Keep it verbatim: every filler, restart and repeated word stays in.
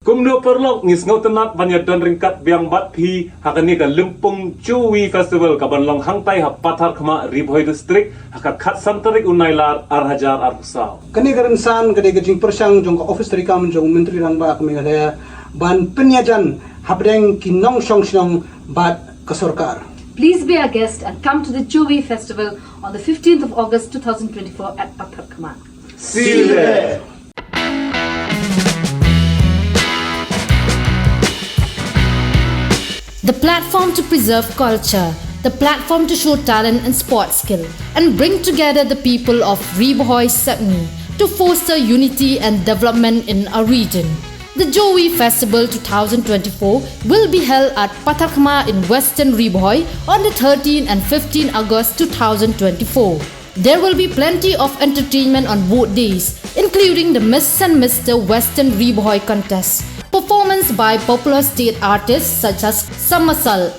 Kumno paralok, ngi sngewtynnat ban ïa don ryngkat biang bad phi ha kane ka Lympung Jowi Festival kaban long hangtai ha Patharkhmah, Ri Bhoi District, ha ka khatsan tarik u Nailar ar hajar arphew saw. Kane ka rynsan ka dei ka jingpyrshang jong ka Office Treikam jong u Myntri Rangbah ka Meghalaya ban pynïajan hapdeng ki nongshong shnong bad ka sorkar. Please be our guest and come to the Jowi Festival on the fifteenth of August two thousand twenty-four at Patharkhmah. See you there. The platform to preserve culture, the platform to show talent and sports skill, and bring together the people of Ri Bhoi Sepngi to foster unity and development in our region. The Jowi Festival two thousand twenty-four will be held at Patharkhmah in Western Ri Bhoi on the thirteenth and fifteenth August two thousand twenty-four. There will be plenty of entertainment on both days, including the Miss and Mister Western Ri Bhoi contest, performance by popular state artists such as Samasal,